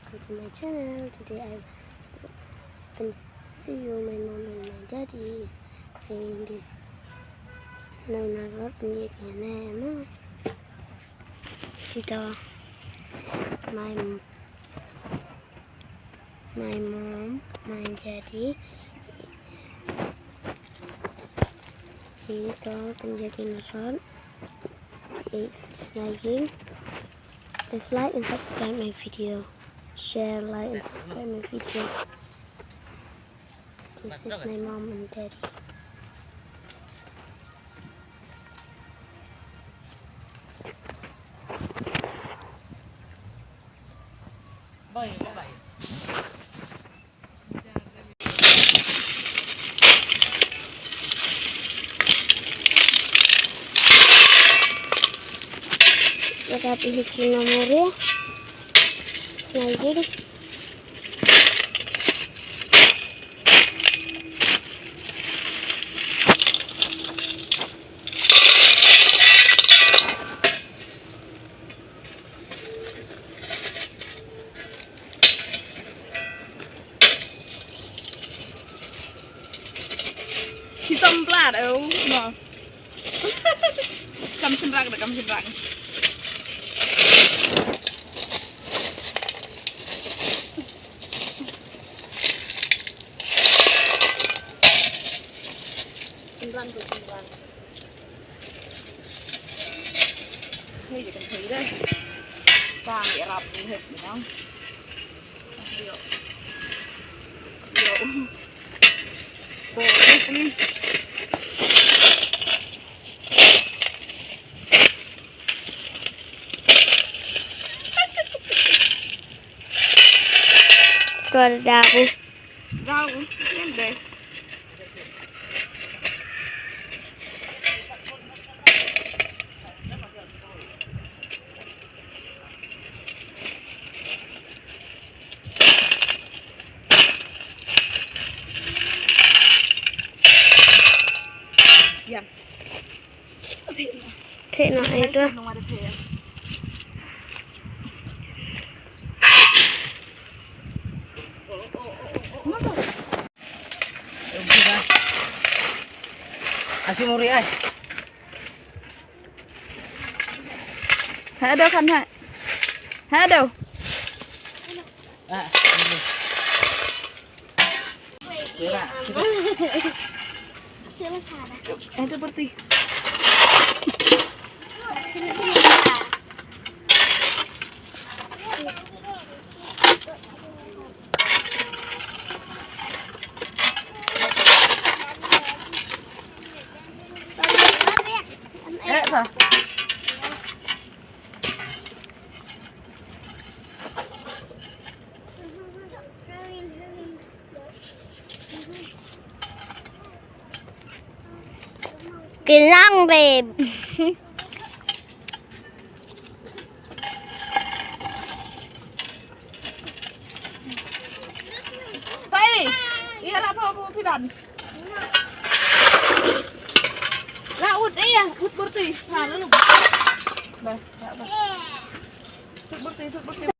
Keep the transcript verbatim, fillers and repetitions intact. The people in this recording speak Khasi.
Welcome to my channel. Today I can see you, my mom and my daddy is saying this. No, not what you can name. Tito, my m- my mom, my daddy. Tito, can you give me a shot? It's snagging. Please like and subscribe my video. Share, like and subscribe my video. This is my mom and daddy. Lagap ihi chino mori. Snagging. Hitam plat, oh, no. Kam shynrang da, kam shynrang. Shynrang tu shynrang. Hei, jangan hei dah. Sang ïarap ni hei, you know. Yo. Yo. Bo, ni sini. Kau dah bu. Rau, ngan deh. Ya. Theh noh ito. Asi muri ai. Hado kan ha. Hado. Ah, ini. Ito, Berti. Eh, pa. Kilang, babe. Sai, iya, apa, apa, pidan? Lah, ut, iya, ut, Berti. Ha, lalu. Bah, bah, bah. Ut, Berti, ut, Berti.